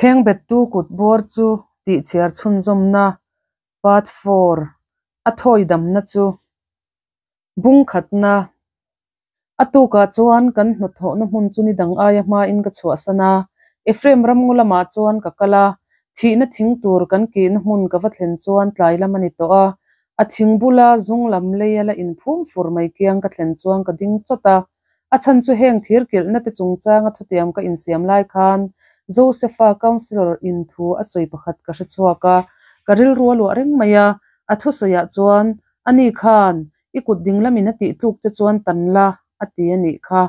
Khengbettu kut bawr chu tihchhiar chhunzawmna, Part 4, a thawi damna chu bung khatna. A tukah chuan kan hnawthawhna hmun chu ni dang aia hmain ka chhuahsan a, Ephraim ramngaw lamah chuan ka kal a, thihna thing tur kan kihna hmun ka va thlen chuan tlai lam a ni tawh a, a thing bula zung lam leia la inphum fur mai kiang ka thlen chuan ka ding chawt a. A chhan chu heng thir kilhna te chungchanga thutiam ka insiam lai khan Josepha councillor in thu a sawi pakhat ka hre chhuak a, ka rilru a luah reng mai a, a thusawiah chuan ani khan i kut dinglamin a tih tluk che chuan tan la a ti a nih kha.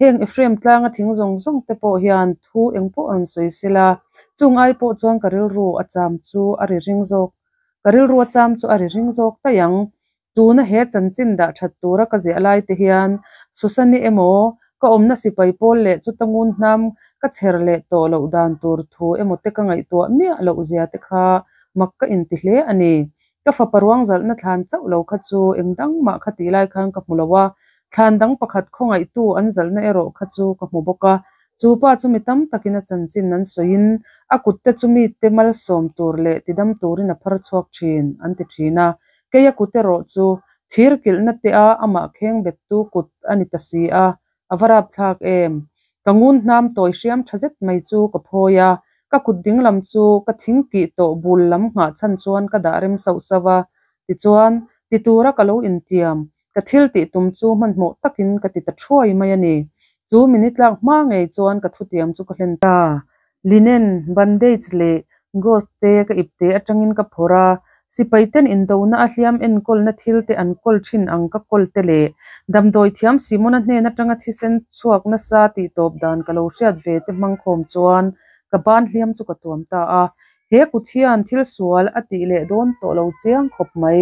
Heng Ephraim tlanga thing zawng zawng te pawh hian thu eng pawh rawn sawi sela, chung ai pawh chuan ka rilru a cham chu a ri ring zawk ka rilru a cham chu a ri ring zawk daih ang. Tuna he chanchin dah that tura ka ziah lai te hian Susani emaw, ka awmna sipai pawl leh chuta ngun hnam ka chher leh tawh loh dan tur thu emaw te ka ngaihtuah miah loh zia te kha mak ka inti hle a ni. Ka fapa ruang zalhna thlan chauh lo kha chu eng dang mah kha tih lai khan ka hmu lo a, thlan dang pakhat khawngaihtu an zalhna erawh kha chu ka hmu bawk a. Chu pa chu mi tam takin a chanchin an sawiin a kutte chu mite malsawm tur leh tidam turin a phar chhuak thin an ti thin a. Keia kut erawh chu thir kilhna te a amah kheng bettu kut a ni ta si a, a va rapthlak em! Ka ngun hnam tawi hriam tha zet mai chu ka phawi a, ka kut dinglam chu ka thing kih tawh bul lam nghah chhan chuan ka dah rem sauh sauh a, tichuan ti tura ka lo intiam, ka thil tih tum chu hmanhmawh takin ka ti ta thuai mai a ni. Chu minute tlak hma ngei chuan ka thutiam chu ka hlen ta. Linen, bandage leh gauze te ka ipte atangin ka phawrh a, sipai ten indona a hliam enkawlna thil te an kawl thin ang ka kawl te leh damdawi thiam Simona hnen atanga thisen chhuak nasa tih tawp dan ka lo hriat ve te hmang khawm chuan ka ban hliam chu ka tuam ta a. He kut hian thil sual a tih leh dawn tawh lo chiang khawp mai.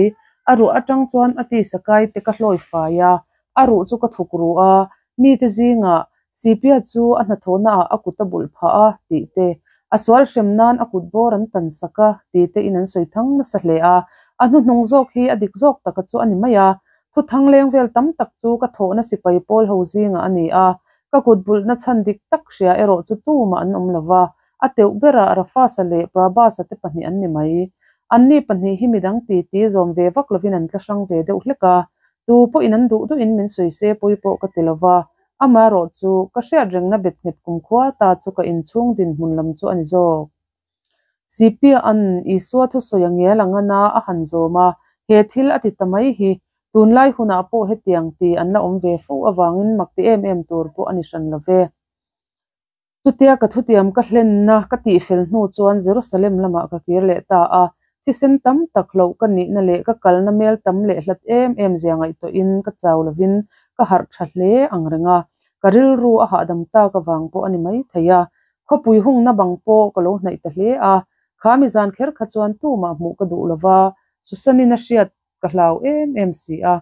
A ruh atang chuan a tisa kai te ka hlawi fai a, a ruh chu ka thuk ru a, mite zingah Sipia chu a hnathawhnaah a kut a bulh phah a, tih te, a sual hrem nan a kut bawr an tan sak a, tih te in an sawi thang nasa hle a. A hnuhnung zawk hi a dik zawk taka chu a ni mai a. Thuthang leng vel tam tak chu ka thawhna sipai pawl ho zingah a ni a, ka kut bulhna chhan dik tak hria erawh chu tumah an awm lo va, a teuh berah Rafasa leh Prabhasa te pahnih an ni mai. Anni pahnih hi midang titi zawm ve vak lovin an tla hrang ve deuh hlek a, tu pawhin an duh duhin min sawi se pawi pawh ka ti lo va, Amaherawh chu, ka hriat rengna bet nghet kumkhua ta chu ka inchhung dinhmun lam chu a ni zawk. Sipia'n Isua thusawi a ngial ang ana a han zawm a, he thil a ti ta mai hi, tunlai hunah pawh hetiang ti an la awm ve fo avangin mak ti em em tur pawh a ni hran lo ve. Chutia ka thutiam ka hlenna ka tihfel hnu chuan Jerusalem lamah ka kir leh ta a, thisen tam tak hloh ka nihna leh ka kalna mel tam leh hlat em em zia ngaihtuahin ka chau lovin ka harh tha hle ang reng a, ka rilru a hahdam tak avang pawh a ni maithei a, khawpui hungna bang pawh ka lo hnaih ta hle a, kha mi zan kher kha chuan tumah hmuh ka duh lova, Susan-in a hriat ka hlau em em si a,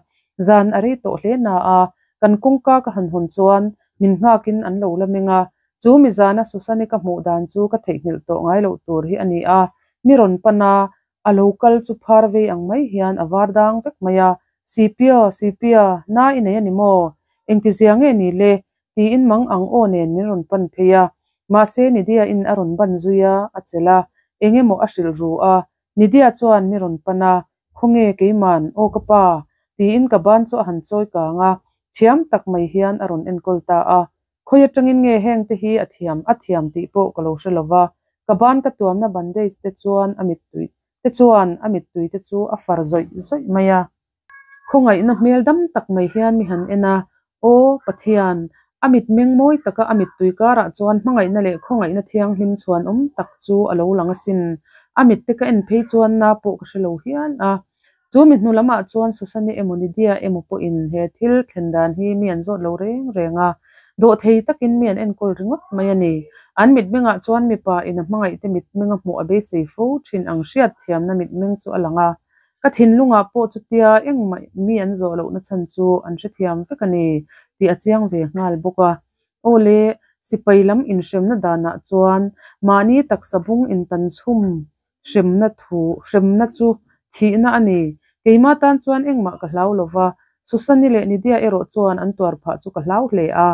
zan a rei tawh hle na a, kan kawngka ka han hawn chuan min nghakin an lo la meng a, chu mi zana Susani ka hmuh dan chu ka theihnghilh tawh ngai loh tur hi a ni a, mi rawn pan a, a lo kal chu phar vei ang mai hian a var dang vek mai a, Sipia, Sipia, na i nei a ni maw? Engtizia nge ni le? tiin mang ang aw nen min rawn pan phei a, mahse Nidia in a rawn ban zui a, a chelh a, eng emaw a hrilh ru a, Nidia chuan mi rawn pan a, Khawnge keiman, aw ka pa? tiin ka ban chu a han chawi kang a, thiam tak mai hian a rawn enkawl ta a. Khawi atangin nge heng te hi a thiam a thiam tih pawh ka lo hre lo va, ka ban ka tuamna bandage te chuan a mittui te chuan a mittui te chu a far zawih zawih mai a. Khawngaihna hmel dam tak mai hian mi han en a, Aw Pathian, a mitmeng mawi taka a mittui karah chuan hmangaihna leh khawngaihna thianghlim chhuan awm tak chu a lo lang asin. A mitte ka en phei chuan na pawh ka hre lo hial a. Chu mi hnu lamah chuan Susani emaw Nidia emaw pawhin he thil thlen dan hi mi an zawt lo reng reng a, dawhthei takin mi an enkawl ringawt mai a ni. An mitmengah chuan mipa in a hmangaihte mitmenga hmuh a beisei fo thin ang hriatthiamna mitmeng chu a lang a. Ka thinlungah pawh chutia engmah mi an zawh lohna chhan chu an hrethiam vek a ni tih a chiang ve nghal bawk a. Aw le, sipai lam inhremna danah chuan mahni taksa bung intan chhum hremna thu hremna chu thihna a ni. Keimah tan chuan engmah ka hlau lo va, Susani leh Nidia erawh chuan an tuar phah chu ka hlau hle a.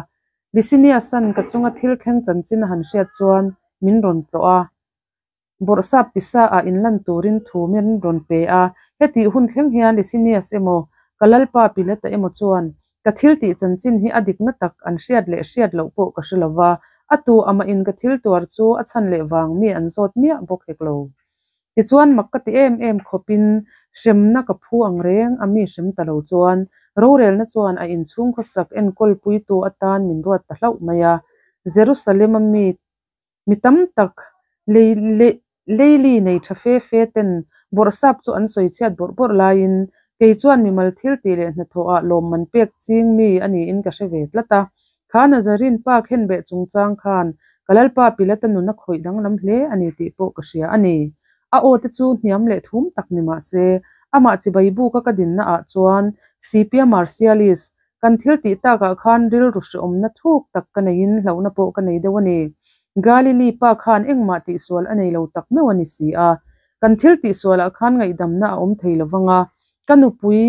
Lisinia san ka chunga thil thleng chanchin a han hriat chuan min rawn tlawh a. Bawrhsap pisa ah inlan turin thu min rawn pe a, hetih hun thleng hian Licinius emaw, ka lalpa Pilata emaw chuan ka thil tih chanchin hi a dikna tak an hriat leh hriat loh pawh ka hre lo va, a tu amahin ka thil tuar chu a chhan leh vang mi an zawt miah bawk hek lo. Tichuan mak ka ti em em khawpin hremna ka phu ang reng a mi hrem ta lo chuan rorelna chuan a inchhung khawsak enkawl puitu atan min ruat ta hlauh mai a. Jerusalem a mi mi tam tak lei leili nei tha fe fe ten bawrhsap chu an sawi chhiat bawrh bawrh laiin kei chuan mimal thil tih leh hnathawhah lawmman pek ching mi a niin ka hre ve tlat a. Kha Nazarene pa khenbeh chungchang khan ka Lalpa Pilata nun a khawih danglam hle a ni tih pawh ka hria a ni. A aw te chu hniam leh thum tak ni mah se, amah chibai buka ka dinna ah chuan Sipia Marcialis, kan thil tih takah khan rilru hreawmna thuk tak ka neiin hlauhna pawh ka nei deuh a ni. Galili pa khan engmah tihsual a nei lo tak meuh a ni si a. Kan thil tihsualah khan ngaihdamna a awm thei lovang a, ka nupui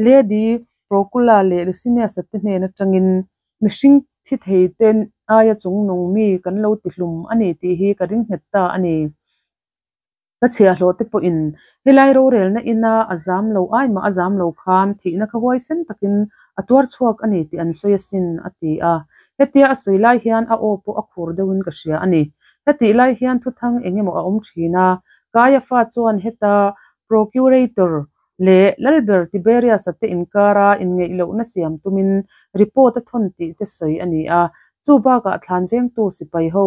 Lady Procula leh Licinius-a te hnen atangin mihring thi thei te aia chungnung mi kan lo tihlum a ni tih hi ka ring nghet ta a ni. Ka chhiahhlawh te pawhin helai rorelna ina a zam lo ai mah a zam lo khan thihna kha huaisen takin a tuar chhuak a ni tih an sawi asin, a ti a. Hetia a sawi lai hian a aw pawh a khur deuhin ka hria a ni. Hetih lai hian thuthang eng emaw a awm thin a, Kaiafa chuan heta Procurator leh Lalber Tiberius-a te inkara inngeih lohna siam tumin report a thawn tih te sawi a ni a. Chu bakah thlan vengtu sipai ho,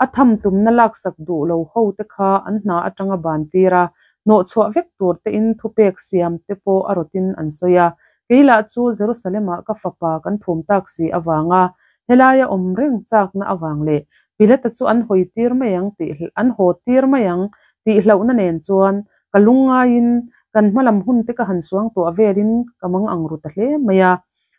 a tham tumna laksak duh lo ho te kha an hna atanga ban tir a, hnawhchhuah vek tur tein thupek siam te pawh a rawtin an sawi a. Kei lah chu Jerusalem-ah ka fapa kan phum tak si avanga helaia awm reng chakna avang leh Pilata chu an hawi tir mai ang tih an haw tir mai ang tih hlauhna nen chuan Ka lungngaiin kan hmalam hun te ka han suangtuah velin ka mang ang ru ta hle mai a.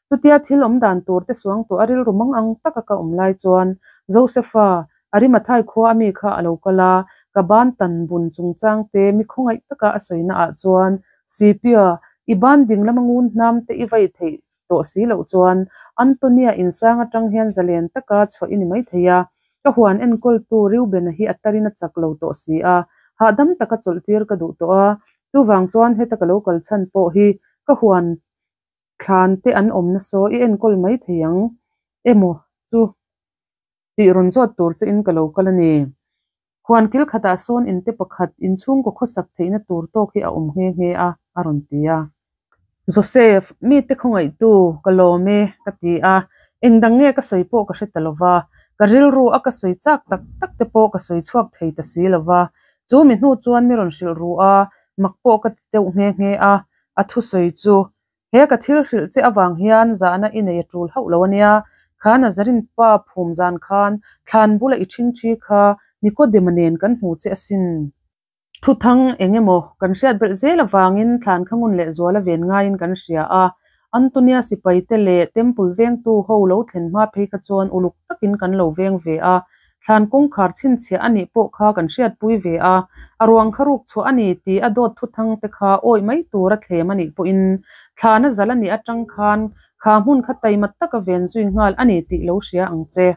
Chutia thil awm dan tur te suangtuah a rilru mang ang taka ka awm lai chuan Josepha, Arimathai khua a mi kha a lo kal a, ka ban tan bun chungchang te mi khawngaih taka a sawina ah chuan Sipia, i ban ding lama ngun hnam te i vai theih tawh si loh chuan Antonia insang atang hian zalen taka chhuah i ni maithei a, ka huan enkawltu Reuben-a hi a tarin a chak lo tawh si a, hahdam taka chawlhtir ka duh tawh a, chuvang chuan heta ka lo kal chhan pawh hi ka huan thlan te an awmna saw i enkawl maithei ang emaw chu tih rawn zawt tur che in ka lo kal a ni. Huan kil khatah sawn inte pakhat inchhungkaw khawsak theihna tur tawk hi a awm nghe nghe a, a rawn ti a. Joseph, mite khawngaihtu, ka lawm e, ka ti a. Engdang nge ka sawi pawh ka hre ta lo va, ka rilru a ka sawi chak tak tak te pawh ka sawi chhuak thei ta si lo va. Chu mi hnu chuan mi rawn hrilh ru a, mak pawh ka ti deuh nghe nghe a, a thusawi chu He ka thil hrilh che avang hian zahna i nei a tul hauh lo ania, kha Nazarin pa phum zan khan thlan bula i ṭhingṭhi kha Nikodema nen kan hmu che asin. Thuthang eng emaw kan hriat belh zel avangin thlan kha ngun leh zuala ven ngaiin kan hria a, Antonia sipaite leh Temple vengtu ho lo thlen hma phei kha chuan uluk takin kan lo veng ve a, Thlan kawngkhar chhinchhiah a nih pawh kha kan hriatpui ve a, a ruang kha ruk chhuah a ni tih a dawt thuthang te kha awih mai tura thlem a nih pawhin thlan a zal a nih atang khan kha hmun kha taima taka ven zui nghal a ni tih lo hria ang che.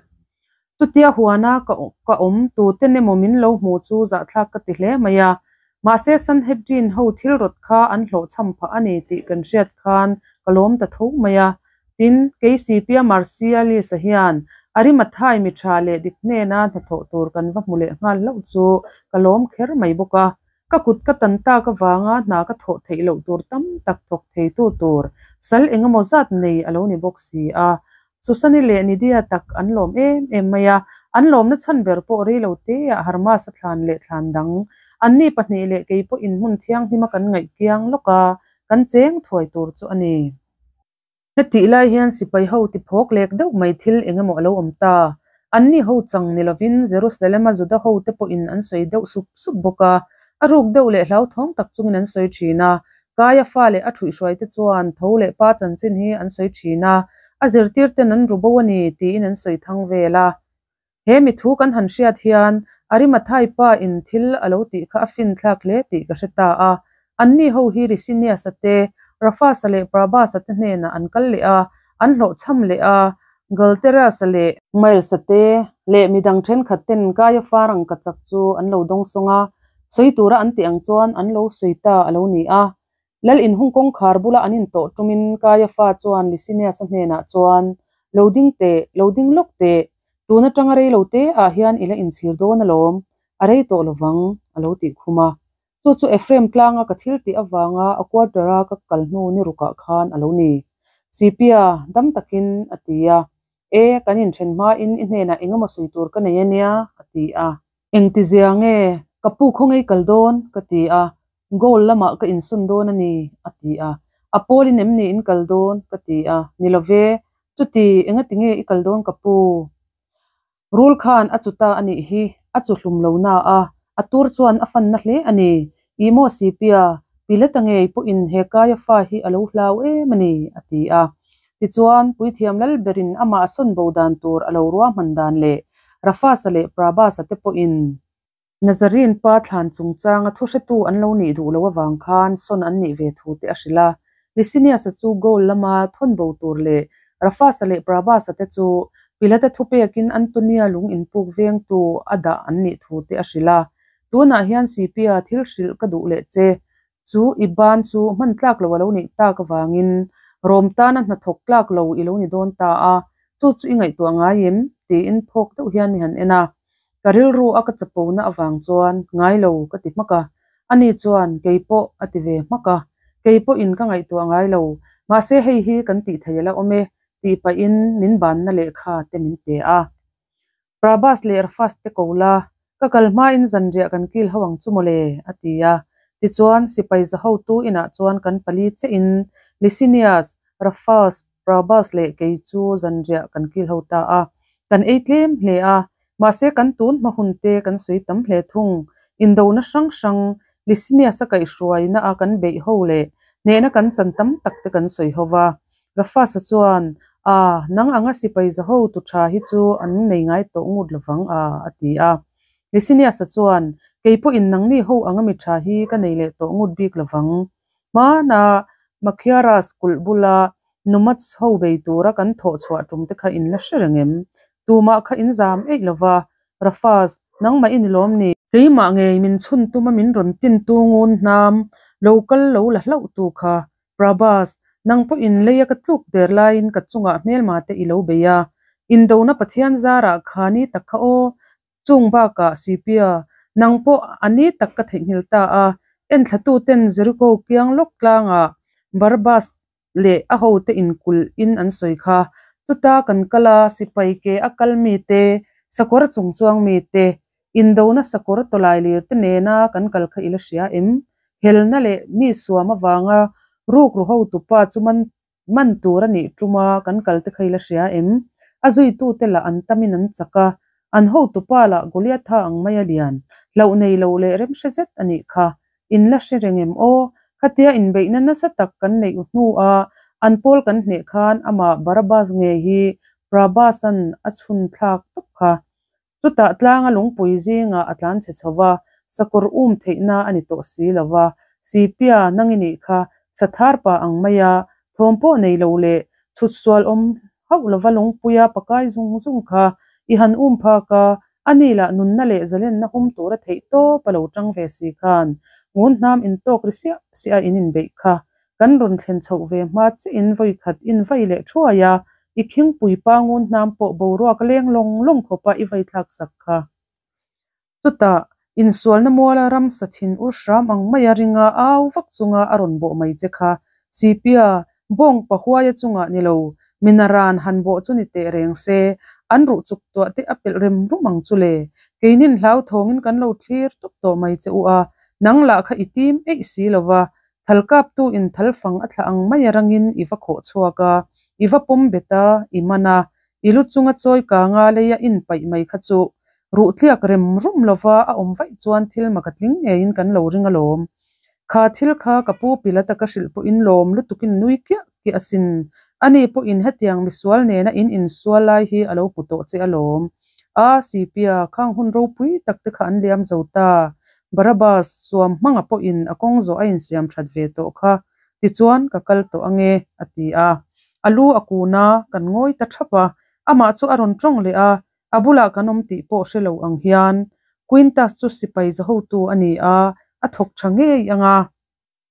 Chutia huana ka ka awm tuten emaw min lo hmu chu zahthlak ka ti hle mai a, mahse Sanhedrin ho thil rawt kha an hlawhchham phah a ni tih kan hriat khan ka lawm ta tho mai a. Tin, kei Sipia Marcialis-a hian Arimathai mi tha leh dik hnena hnathawh tur kan va hmu leh nghal hlauh chu ka lawm kher mai bawk a. Ka kut ka tan tak avanga hna ka thawh theih loh tur tam tak thawk theitu tur sal engemaw zat nei a lo ni bawk si a. Susani leh Nidia tak an lawm em em mai a, an lawmna chhan ber pawh rei lo teah Harmas-a thlan leh thlan dang anni pahnih leh kei pawhin hmun thianghlima kan ngaih kiang lawk a, kan cheng thuai tur chu a ni. Hetih lai hian sipai ho ti phawk lek deuh mai thil eng emaw a lo awm ta. Anni ho chang ni lovin Jerusalem-a Juda ho te pawhin an sawi deuh sup sup bawk a. A ruk deuh leh hlauthawng tak chungin an sawi thin a. Kaia fa leh a thuihhruai te chuan tho leh pa chanchin hi an sawi thin a, a zirtir ten an ru bo a ni tiin an sawi thang vel a. He mi thu kan han hriat hian Arimathai pa in thil a lo tih kha a fin thlak hle tih ka hre ta a. Anni ho hi Licinius-a te, Rafas-a leh Prabas-a te hnenah an kal leh a, an hlawhchham leh a, Galterus-a leh. Miles-a te leh midang thenkhat ten Kaiafa rangkachak chu an lo dawngsawng a. Sawi tura an tih ang chuan an lo sawi ta a lo ni a. Lal inhung kawngkhar bula an intawh tumin Kaiafa chuan Licinius-a hnenah chuan, Lo ding teh, lo ding lawk teh, tun atanga rei lo te ah hian i la inchhir dawn alawm, a rei tawh lovang, a lo tih khum a. Chu chu Ephraim tlanga ka thil tih avanga a quarter-a ka kal hnu ni rukah khan a lo ni. Sipia, dam takin, a ti a. E, kan inthen hmain i hnenah engemaw sawi tur ka nei a nia, a ti a. Engtizia nge ka pu khaw ngei kal dawn? ka ti a. Goal lamah ka insawn dawn a ni, a ti a. A pawlin em ni in kal dawn? ka ti a. Ni lo ve, chuti, engati nge i kal dawn ka pu? Rul khan a chu ta a nih hi, a chu hlum lo na a, a tur chuan a fan na hle a ni. Ih maw Sipia, Pilata ngei pawhin he Kaiafa hi a lo hlau em a ni, a ti a. Tichuan, Puithiam Lalberin amah a sawn bo dan tur a lo ruahman dan leh Rafasa leh Prabasa te pawhin Nazarene pa thlan chungchanga thuhretu an lo nih duh loh avang khan sawn an nih ve thu te a hrilh a. Licinius-a chu Gaul lama thawn bo tur leh Rafasa leh Prabasa te chu Pilata thupekin Antonia lung inpuk vengtu a dah an nih thu te a hrilh a. Tunah hian Sipia thil hrilh ka duh leh che. Chu i ban chu hman tlak lo a lo nih tak avangin Rom tana hnathawk tlak lo i lo ni dawn ta a, chu chu i ngaihtuah ngai em? tiin phawk deuh hian mi han en a. Ka rilru a ka chapona avang chuan ngai lo ka ti hmak a, ani chuan kei pawh a ti ve hmak a, kei pawhin ka ngaihtuah ngai lo, mahse hei hi kan tih thei a la awm e tih pahin min banna lehkha te min pe a. Prabhas leh Rafas te ko la, ka kal hmain zanriah kan kil ho ang chu mawle, a ti a. Tichuan, sipai za hotu inah chuan kan pali chiahin Licinius, Rafas, Prabhas leh kei chu zanriah kan kil ho ta a. Kan ei tlem hle a, mahse kan tun hma hun te kan sawi tam hle thung. Indona hrang hrang, Licinius-a kaihhruaina a kan beih ho leh hnehna kan chan tam tak te kan sawi ho va. Rafasa chuan, A, nang anga sipai za hotu tha hi chu an nei ngai tawh ngut lovang a, a ti a. Licinius-a chuan, Kei pawhin nangni ho anga mi tha hi ka nei leh tawh ngut bik lovang. Hmana Machiaras kulh bula Nomads ho bei tura kan thawh chhuah tum te kha in la hre reng em? Tumah kha in zam eih lova, Rafas, nangmah i ni lawm ni? Keimah ngei min chhun tuma min rawn tin tu ngun hnam, lo kal lo la hlauh tu kha. Prabhas, nang pawhin leia ka tluk der laiin ka chungah hmelma te i lo bei a, indona Pathian zarah kha ni tak kha aw, Chung bakah Sipia, nang pawh a ni tak ka theihnghilh ta a, enthlatuten Jericho kiang lawk tlangah Barabbas leh a hote inkulh in an sawi kha. Chuta kan kal a, sipai ke a kal mite, sakawr chung chuang mite, indona sakawr tawlai lir te nena kan kal kha i la hria em? Helna leh mi suam avanga rukru hotupa chu man Man tur a nih tuma kan kal te kha i la hria em? A zuitute lah an tamin an chak a, an hotupa lah Goliatha ang mai a lian, hlauh nei lo leh remhre zet a nih kha. In la hre reng em aw? Khatia inbeihna nasa tak kan neih u hnua an pawl kan hneh khan amah Barabbas ngei hi Prabhasan a chhun thlak tawp kha. Chutah tlanga lungpui zingah a tlan chhe chho va, sakawr um theihna a ni tawh si lo va, Sipia nang i nih kha, sathar pa ang maia thawm pawh nei lo leh chhut sual awm hauh lova lungpuia pakai zung zung kha i han um phak a, ani lah nunna leh zalenna hum tura theih tawp a lo tang ve si khan ngun hnam intawk ri siah siah a in inbeih kha Kan rawn thlen chhoh ve hma chiahin vawi khat in vai leh thuai a, i khingpui pa ngun hnam pawh boruak a leng lawng lawng khawp a i vai thlak sak kha. Chutah, insualna muala ramsa thin ur hram ang maia ringa au vak chunga a rawn bawh mai che kha. Sipia, bawng pa huaia chungah ni lo, mina ran han bawh chu ni teh reng se, an ruh chuk tuah te a pelh rem rum ang chu le. Keinin hlauthawngin kan lo thlir tawp tawh mai che u a, nang lah kha i tim eih si lova, Thal kaptu in thal fang a thlah ang mai a rangin i va khawh chhuak a, i va pawm bet a, i man a, i lu chunga chawi kanga leia in paih mai kha chu ruh tliak rem rum lova a awm vaih chuan thil mak a tling ngeiin kan lo ring alawm. Kha thil kha ka pu Pilata ka hrilh pawhin lawm lutukin nui kiah kiah asin. Ani pawhin hetiang misual nena in insual lai hi a lo hmu tawh che alawm. A, Sipia, khang hun ropui tak te kha an liam zo ta. Barabbas suam hmanga pawhin a kawng zawh a insiam that ve tawh kha, tichuan ka kal tawh ange, a ti a. A lu a kun a, kan ngawi ta thap a. Amah chu a rawn tawng leh a, a bulah kan awm tih pawh hre lo ang hian Quintus chu sipai zahotu a ni a, a thawk tha ngei ang a.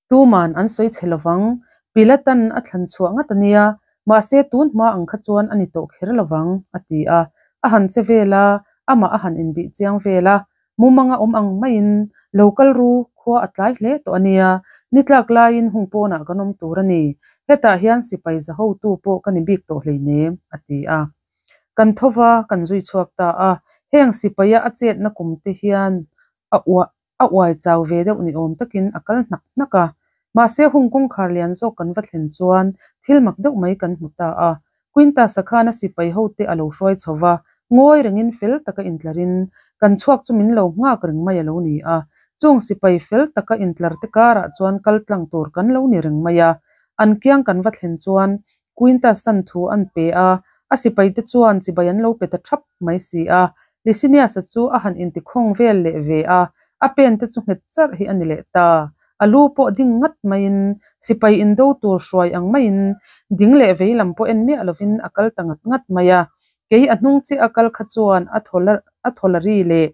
Tuman an sawi chhe lovang. Pilatan a thlan chhuah ngat a nia, mahse tun hma ang kha chuan a ni tawh kher lovang, a ti a. A han che vel a, amah a han inbih chiang vel a. Mumanga awm ang maiin, Lo kal ru, khua a tlai hle tawh a nia, ni tlak laiin hung pawnah kan awm tur a ni. Hetah hian sipai zahotu pawh ka ni bik tawh hleinem, a ti a. Kan tho va, kan zui chhuak ta a. Heng sipaia a chetna kum te hian a uah a uai chau ve deuh ni awm takin a kal hnak hnak a. Mahse hung kawngkhar lian zawk kan va thlen chuan thil mak deuh mai kan hmu ta a. Quintus-a khan a sipai hote a lo hruai chho va, ngawi rengin fel taka intlarin kan chhuak chu min lo nghak reng mai a lo ni a. Chung sipai fel taka intlar te karah chuan kal tlang tur kan lo ni reng mai a. An kiang kan va thlen chuan Quintus-a'n thu an pe a, a sipaite chuan chibai an lo pe ta thap mai si a. Licinius-a chu a han intikhawng vel leh ve a, a pen te chu nghet charh hi a ni leh ta. A lu pawh ding ngat maiin, sipai indo tur hruai ang maiin, ding leh vei lam pawh en miah lovin a kal ta ngat ngat mai a. Kei a hnung chiah a kal kha chuan a thaw a thaw la ri leh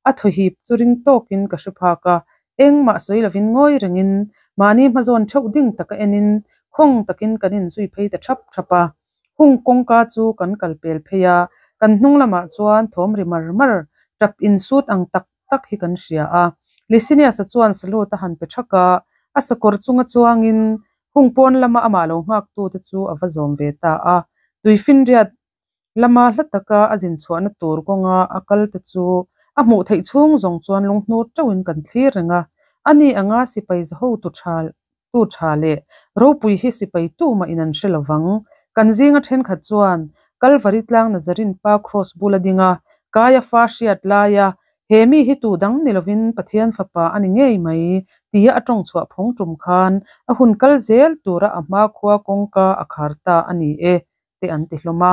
a thaw hip chu ring tawkin ka hre phak a, engmah sawi lovin ngawi rengin mahni hmazawn theuh ding taka enin khawng takin kan inzui phei ta thap thap a. Hung kawngka chu kan kal pel phei a, kan hnung lamah chuan thawm ri mar mar, tap insut ang tak tak hi kan hria a. Licinius-a chuan salute a han pe thak a, a sakawr chunga chuangin hung pawn lama amah lo nghaktute chu a va zawm ve ta a. Tuifinriat lama hla taka a zin chhuahna tur kawnga a kal te chu a hmuh theih chhung zawng chuan lunghnur teuhin kan thlir reng a. Ani anga sipai zahotu tha tu tha leh ropui hi sipai tumah in an hre lo vang. Kan zinga thenkhat chuan Kalvari tlang Nazarin pa Kraws bula ding a, Kaiafa hriat laia he mi hi tu dang ni lovin Pathian fapa a ni ngei mai tia a tawng chhuah phawng tum khan a hun kal zel tura a hma khua kawngka a khar ta a ni e te an ti hlawm a.